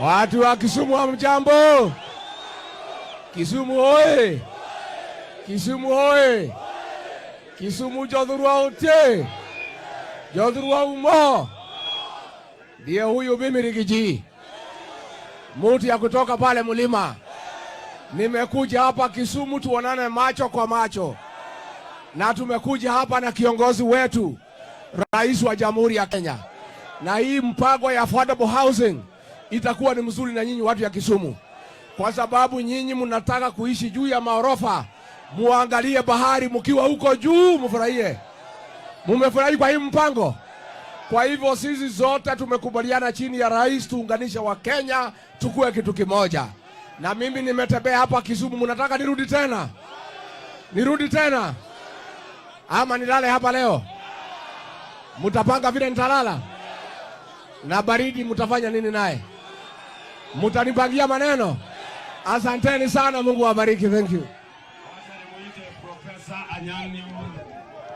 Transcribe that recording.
Watu wa Kisumu hamjambo? Kisumu oye! Kisumu oye! Kisumu jothurwa ote! Jothurwa umo! Ndiye huyu mimi Riggy G, mutu ya kutoka pale mlima. Nimekuja hapa Kisumu tuonane macho kwa macho, na tumekuja hapa na kiongozi wetu, Rais wa Jamhuri ya Kenya, na hii mpango ya affordable housing itakuwa ni mzuri na nyinyi watu ya Kisumu, kwa sababu nyinyi mnataka kuishi juu ya maorofa, muangalie bahari mkiwa huko juu, mfurahie. Mumefurahi kwa hii mpango? Kwa hivyo sisi zote tumekubaliana chini ya rais tuunganishe Wakenya tukue kitu kimoja. Na mimi nimetembea hapa Kisumu, mnataka nirudi tena? Nirudi tena ama nilale hapa leo? Mutapanga vile nitalala? Na baridi mutafanya nini naye? Mutanipangia maneno? Asanteni sana, Mungu awabariki. Thank you. Wacha nimuite Profesa Anyang' Nyong'o.